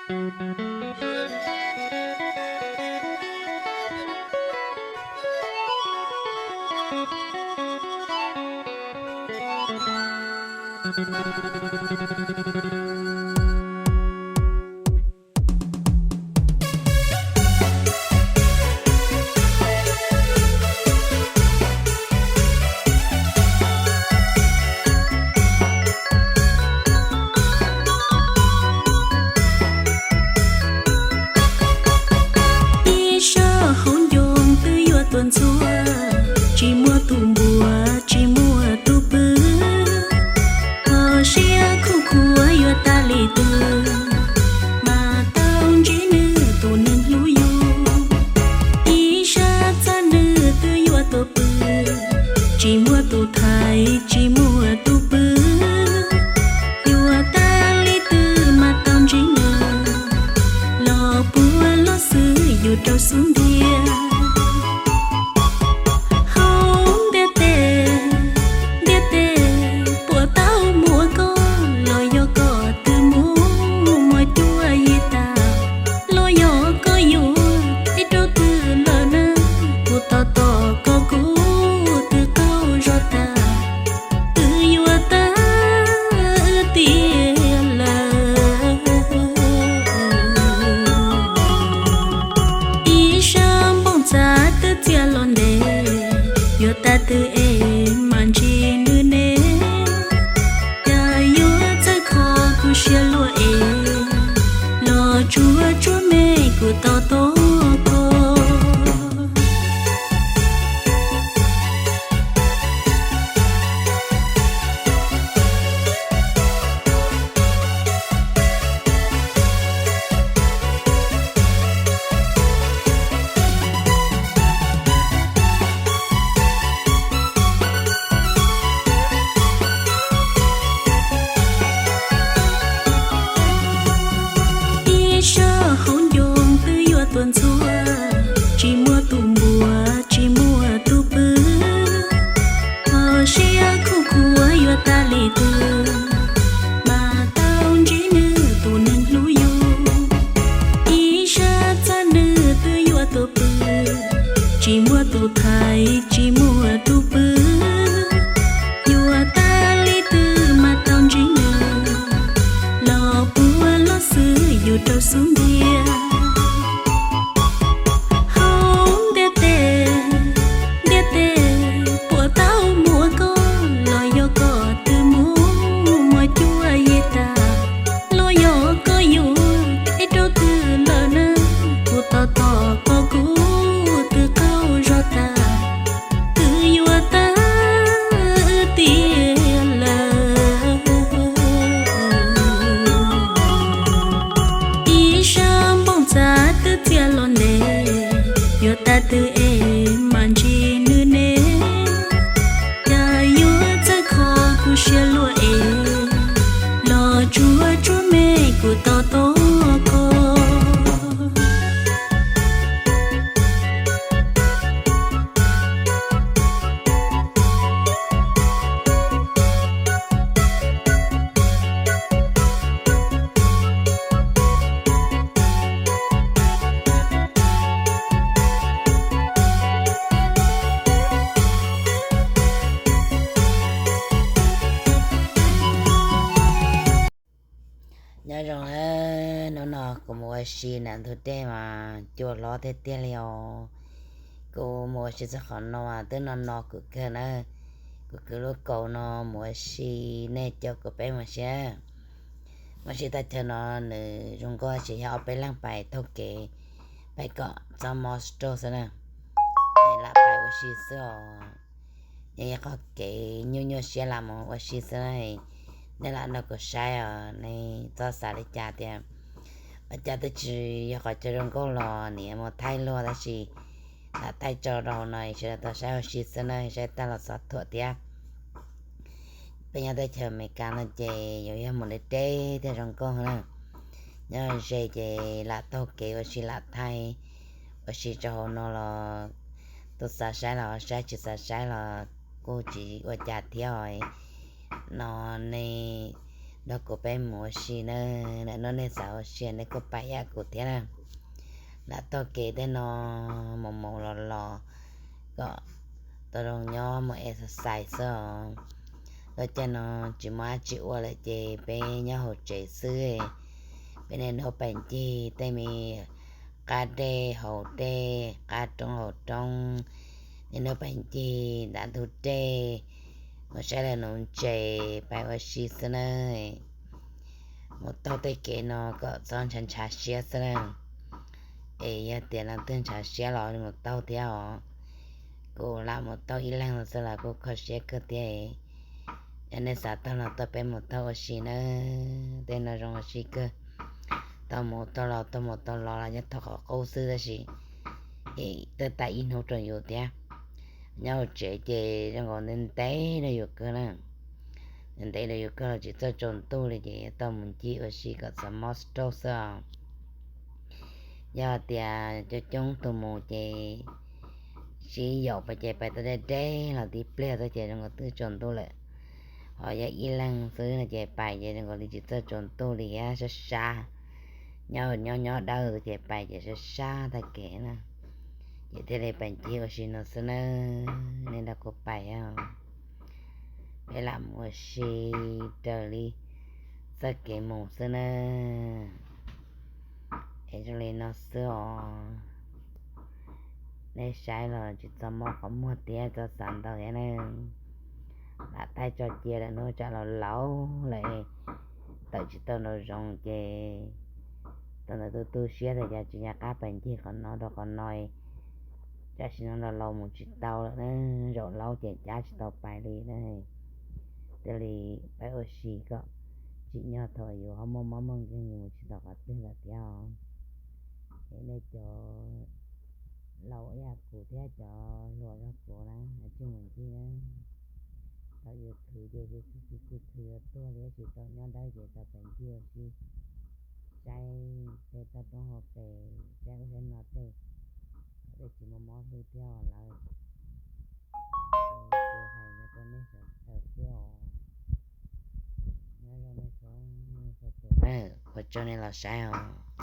Ib sab hauv ncoo twb yuav tuaj ntxhua, tsis muaj tus npuav tsis muaj tus pw. Kho siab khuj khuav yuav tas li twg, mas tau ntsib nws tus neeg hlub yus. Ib sab txaj nws twb yuav tuaj pw, tsis muaj tus thaiv tsis muaj tus pw. Yuav tas li twg mas tau ntsib nws, los puag lub xwb yus rau xub ntiag. Hauv ntiaj teb, ntiaj teb puas tau muaj koj, los yog koj twb muaj muaj cuab yig tas, los yog koj yuav ib rau twg lawm na, kuv tos tos koj kuv twb qaug zog tas, twb yuav tag tiag lawm. Ib sab nplooj ntxhab twb txia los ntev, yuav tas twg es mam ntsib nws ne? Cas yuav txawj kho kuv siab luaj es, los tsuag tsuag me kuv tos tos koj. Ib sab hauv ncoo twb yuav tuaj ntxhua, tsis muaj tus npuav tsis muaj tus pw. Kho siab khuj khuav yuav tas li twg, mas tau ntsib nws tus neeg hlub yus. Ib sab txaj nws twb yuav tuaj pw, tsis muaj tus thaiv tsis muaj tus pw. Yuav tas li twg mas tau ntsib nws, los puag lub xwb yus rau xub ntiag. Hauv ntiaj teb, ntiaj teb puas tau muaj koj, los yog koj twb muaj muaj cuab yig tas, los yog koj yuav ib rau twg lawm na, kuv tos tos koj kuv twb qaug zog tas, twb yuav tag tiag lawm. Ib sab nplooj ntxhab twb txia los ntev, yuav tas twg es mam ntsib nws ne? Cas yuav txawj kho kuv siab luaj es, los tsuag tsuag me kuv tos tos koj. Nyob zoo na, hnub no kuv mus ua si nram ntug dej mas cua hlob tiag tiag li os. Kuv mus ua si txog qhov no mas twb no no kuv kawg na. Kuv kwv lub kaus no mus ua si, nej caum kuv peb mus ua si. Mus ua si teb chaws no nws zoo nkauj tsis yog ob peb leeg pais taug kev, pais kom txoj monster xwb na. Lam pais ua si xwb os. Yog ib qho kev nyuaj nyuaj siab lam mus ua si xwb na. Nej lam nrog kuv saib os, nej txhob xav li cas tias ua cas twb tsis yog qhov chaw zoo nkauj los niam mus thaij luag tab sis lam thaij tso rau hauv no sawv daws tau saib ua si xwb na, saib tag los txhob thuam thiab. Peb nyob teb chaws Amelikas no ces yuav yog mus deb deb thiaj zoo nkauj na. Nyob ze ces lam taug kev ua si lam thaij ua si rau hauv no los tus xav saib los saib, tsis xav saib los kuj tsis ua cas thiab os. No nej nrog kuv peb mus ua si na. Lam nug nej xav ua si nej kuj pab ib yam kuv thiab na. Lam taug kev tej no mus mus los los kom tau zoo nyob mus exercise xwb os. Lub caij no tsis muaj dab tsi ua lawm ces peb nyob hauv tsev xwb. Peb niaj hnub pais ncig tej me qab dej hauv dej, qab roob hauv roob, niaj hnub pais ncig nram ntug dej, mus saib lawv nuv ntses, pais ua si xwb na. Mus taug tej kev no kom txhob ntshav ntshav siab xwb na. Es yog tias leej twg ntshav siab los mus taug thiab os. Kuv lam mus taug ib leeg los xwb los kuj kho siab kawg thiab. Yog nej xav taug no tuaj peb mus taug ua si na. Tej no zoo ua si kawg. Taug mus taug los taug mus taug los los nyob thaum qhov qub xwb tab sis twb tau ib hnub rau yus thiab. Nyob hauv tsev ces zoo nkaus ntev ntev rau yus kawg na. Ntev ntev rau yus kawg los tsis txawj tsaus ntuj li ces yuav tau mus ncig ua si kom txhob mob stroke xwb os. Yog tias coob coob tus mus ces sib yaum pais ces pais tau deb deb los tib pliag xwb ces zoo nkaus twb tsaus ntuj lawm. Ho yog ib leeg xwb no ces pais ces zoo nkaus li tsis txawj tsaus ntuj li thiab sab sab. Nyob nyob nyob dawb xwb ces pais ces sab sab tag kev na. Ces thiaj li pais ncig ua si no xwb na. Nej nrog kuv pais os. Peb lam mus ua si raws li txoj kev mus xwb na. Es zoo li no xwb os. Nej saib los tsis txhob mob qhov muag thiab txhob xav ntau thiab na. Lam thaij tso cia lawm hnub tsam laus laus lawm, tawm tsis tau nraum zoov ces thaum ntawd tu tu siab tias cas tsis nco qab pais ncig qhov no rau qhov no, tam sim no los laus mus tsis tau lawm na, zaum laub ces cab tsis tau pais li na. Thiaj li peb ua si kom tsim nyog thaum yus ho muaj mob muaj nkeeg yus mus tsis tau qhov twg lawm thiab os. Es nej cov laus ib yam kuv thiab cov hluas zog kuv na, tsij mus ncig na. Thaum yus khwv ces yus tsis khwv yuav tuag li, tsis tau nyob dawb ces tau pais ncig ua si, saib tej toj roob hauv pes, saib ub saib no tej, tej tsis muaj mob hlwb thiab os lawv. Kuv hais no rau nej sawv daws xwb os. Nyob zoo nej sawv daws, ua tsaug nej los saib os.